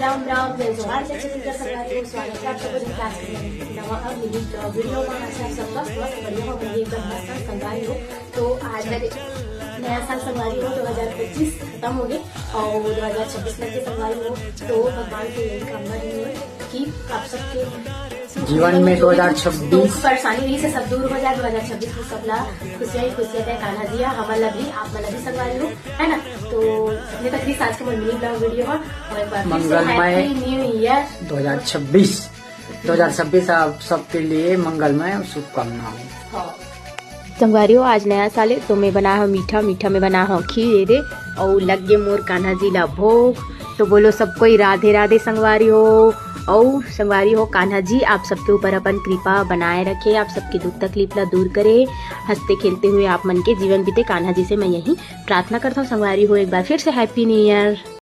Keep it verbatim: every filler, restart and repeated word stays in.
राम राम, जय जोहार, जय छत्तीसगढ़ संगवारी हो। स्वागत है आप सबको आज के नवा और मिनी वीडियो में। आशा आप सबका स्वस्थ बढ़िया हो, बढ़िया एकदम मस्त संगवारी हो। तो आज हरे नया साल संगवारी हो, दो हज़ार पच्चीस खत्म हो गए और दो हज़ार छब्बीस लग के संगवारी हो। तो भगवान से यही कामना रही है कि आप सबके जीवन में दो हज़ार छब्बीस दुख परेशानी रही से सब दूर हो जाए। दो हज़ार छब्बीस में सबला खुशियां ही खुशियां दे कान्हा जी, हमन ला भी, आप मन ला भी संगवारी हो, है ना? तो इतने तक ही आज के मोर मिनी ब्लॉग वीडियो है। और एक बार फिर से मंगलमय हैप्पी न्यू ईयर। दो हज़ार छब्बीस, दो हज़ार छब्बीस आप सबके लिए मंगलमय और शुभकामनाएं। हाँ। संगवारी हो, आज नया साल है, तो मैं बनाए हव मीठा, मीठा में बनाए हव खीर रे, अउ लग गे मोर कान्हा जी ला भोग। तो बोलो सब कोई राधे राधे संगवारी हो। अउ संगवारी हो, कान्हा जी आप सबके ऊपर अपन कृपा बनाए रखे, आप सबके दुख तकलीफ ला दूर करे, हंसते खेलते हुए आप मन के जीवन बीते, कान्हा जी से मैं यही प्रार्थना करता हूँ। संगवारी हो, एक बार फिर से हैप्पी न्यू ईयर।